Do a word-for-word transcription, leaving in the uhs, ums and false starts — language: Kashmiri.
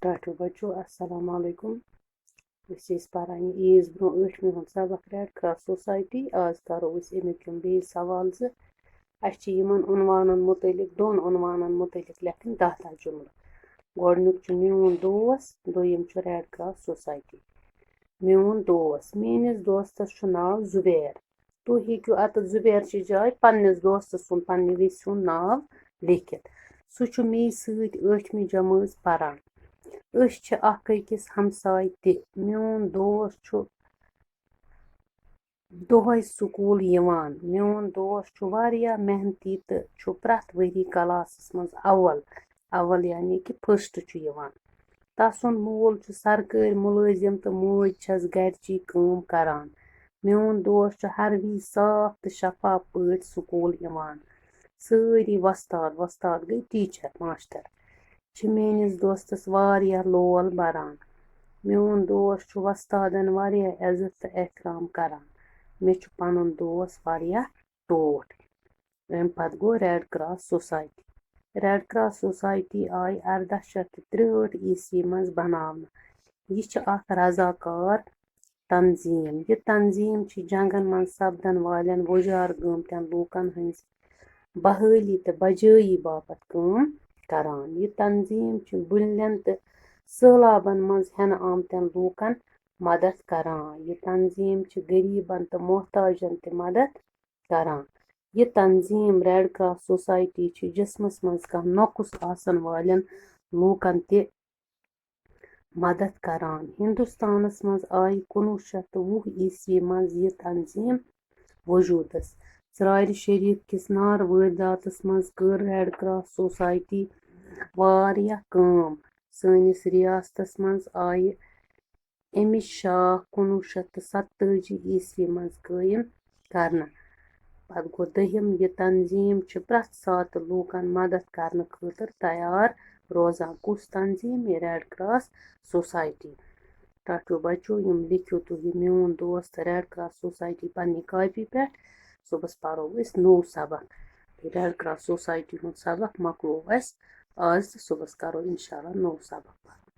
ٹاٹھیو بچو، السلام علیکم۔ أسۍ ٲسۍ پران یہِ عیٖز برونٛہہ ٲٹھمہِ ہُنٛد سبق ریڈ کراس سوسایٹی۔ آز کرو أسۍ اَمیُک یِم بیٚیہِ سوال زٕ۔ اَسہِ چھِ یِمن عنوانن مُتعلق، دۄن عنوانن مُتعلق لیکھٕنۍ دَہ دَہ جُملہٕ۔ گۄڈٕنیُک چھُ میون دوس، دوٚیِم چھُ ریڈ کراس سوسایٹی۔ میون دوس، میٲنِس دوستس چھُ ناو زُبیر۔ تُہۍ ہیٚکِو اَتٮ۪تھ زُبیر چہِ جایہِ پننِس دوستہٕ سُنٛد، پننہِ ویسہِ ہُنٛد ناو لیکھِتھ۔ سُہ چھُ مے سۭتۍ ٲٹھمہِ جمٲژ پران۔ أسۍ چھِ اکھ أکِس ہمساے تہِ۔ میون دوس چھُ دۄہے سکوٗل یِوان۔ میون دوس چھُ واریاہ محنتی تہٕ چھُ پرٛٮ۪تھ ؤری کلاسس منٛز اول، اول یعنی کہِ فسٹ چھُ یِوان۔ تسُنٛد مول چھُ سرکٲرۍ مُلٲزِم تہٕ موج چھَس گرِچی کٲم کران۔ میون دوس چھُ ہر وِزِ صاف تہٕ شفاف پٲٹھۍ سکوٗل یِوان۔ سٲری وۄستاد، وۄستاد گٔے ٹیٖچر، ماسٹر، چھِ میٲنِس دوستس واریاہ لول بران۔ میون دوس چھُ وۄستادن واریاہ عزت تہٕ احترام کران۔ مےٚ چھُ پنُن دوس واریاہ ٹوٹھ۔ اَمہِ پتہٕ گوٚو red cross society. Red cross society آیہِ ارداہ شیٚتھ تہٕ ترٛہٲٹھ عیسوی منٛز بناونہٕ۔ یہِ چھِ اکھ رضاکار تنظیٖم۔ یہِ تنظیٖم چھِ جنگن منٛز سپدن والٮ۪ن وُجار گٲمتٮ۪ن لوٗکن ہٕنٛز بحٲلی تہٕ بجٲیی باپتھ کٲم کران۔ یہِ تنظیٖم چھِ بُلٮ۪ن تہٕ سٔہلابن منٛز ہٮ۪نہٕ آمتٮ۪ن لوٗکن مدد کران۔ یہِ تنظیٖم چھِ غریٖبن تہٕ محتاجن تہِ مدد کران۔ یہِ تنظیٖم ریڈ کراس سوسایٹی چھِ جسمس منٛز کانٛہہ نۄقُص آسن والٮ۪ن لوٗکن تہِ مدد کران۔ ہندوستانس منٛز آیہِ کُنوُہ شیٚتھ تہٕ وُہ عیسوی منٛز یہِ تنظیٖم وجوٗدس۔ ژرارِ شریف کِس نار وٲرۍداتس منٛز کٔر ریڈ کراس سوسایٹی واریاہ کٲم۔ سٲنِس ریاستس منٛز آیہِ اَمِچ شاخ کُنوُہ شیٚتھ تہٕ ستتٲجی عیسوی منٛز قٲیِم کرنہٕ۔ پتہٕ گوٚو دٔہِم، یہِ تنظیٖم چھِ پرٛٮ۪تھ ساتہٕ لوٗکن مدد کرنہٕ خٲطرٕ تیار روزان۔ کُس تنظیٖم؟ یہِ ریڈ کراس سوسایٹی۔ ٹاٹھیو بچو، یِم لیکھِو تُہۍ، یہِ میون دوست ریڈ کراس سوسایٹی پننہِ کاپی پٮ۪ٹھ۔ صُبحس پرو أسۍ نوٚو سبق۔ ریڈ کراس سوسایٹی ہُنٛد سبق مۄکلوو اَسہِ آز، تہٕ صُبحس کرو انشاءاللہ نوٚو سبق پرو۔